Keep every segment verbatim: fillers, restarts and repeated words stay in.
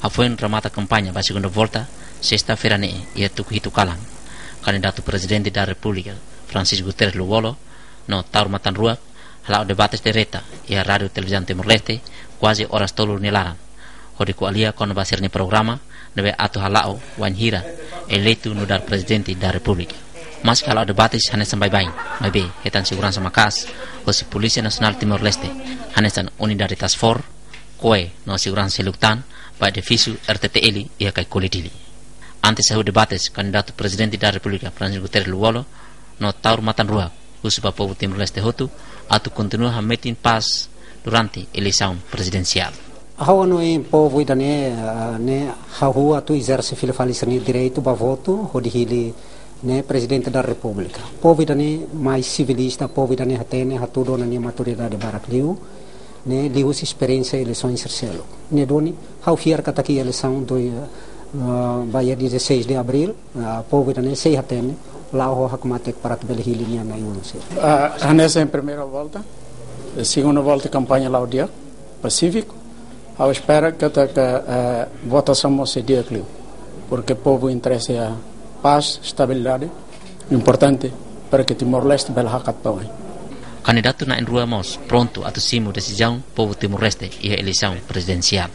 Hafoin remata kampaña ba segunda volta, sesta-feira ne'e, iha tuku hitu kalan, kandidatu Prezidente da Repúblika, Francisco Guterres Lú-Olo, no Taur Matan Ruak, hala'o debate direta iha Rádiu Televizaun Timor-Leste, kuaze oras tolu nia laran, hodi ko'alia kona-ba sira-nia programa ne'ebé atu hala'o wainhira eleitu nu'udar Prezidente da Repúblika. Maski hala'o debate hanesan baibain, maibé hetan seguransa maka'as hosi Polísia Nasionál Timor-Leste, hanesan Unidade Task Force, koe no seguransa seluk tan ba edifísiu R T T L iha Caicoli, Dili. Antes hahú debate, kandidatu Prezidente da Repúblika, Francisco Guterres Lú-Olo, no Taur Matan Ruak husu ba povu Timor-Leste hotu atu kontinua hametin pás durante eleisaun prezidensiál. Ha'u hanoin povu ida-ne'e, ah, ne'e hahú atu ezerse fila fali sira-nia direitu ba votu, hodi hili ne'e Prezidente da Repúblika. Povu ida-ne'e mais sivilista, povu ida-ne'e hatene, hatudu ona nia maturidade barak liu, ne'e liuhusi esperiénsia eleisaun sira seluk. Ne'e duni, ha'u fiar katak eleisaun do, ah, ba iha dezasseis de abril, ah, povu ida-ne'e sei hatene, la'o ho hakmatek para atu bele hili nia na'i-ulun sira. Ah, hanesan primeira volta, segunda volta kampaña la'o di'ak, pasífiku. Ha'u espera katak, eh, votasaun mós sei di'ak liu. Porque povu interese iha pás, estabilidade, importante para que Timor-Leste bele hakat ba oin. Kandidatu na'in-rua mós prontu atu simu desizaun povu Timor-Leste iha eleisaun prezidensiál.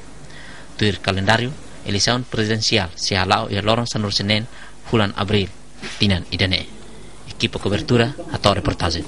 Tuir kalendáriu, eleisaun prezidensiál sei hala'o iha loron sanulu-resin-neen fulan Abríl tinan ida-ne'e. Ekipa kobertura hato'o reportajen.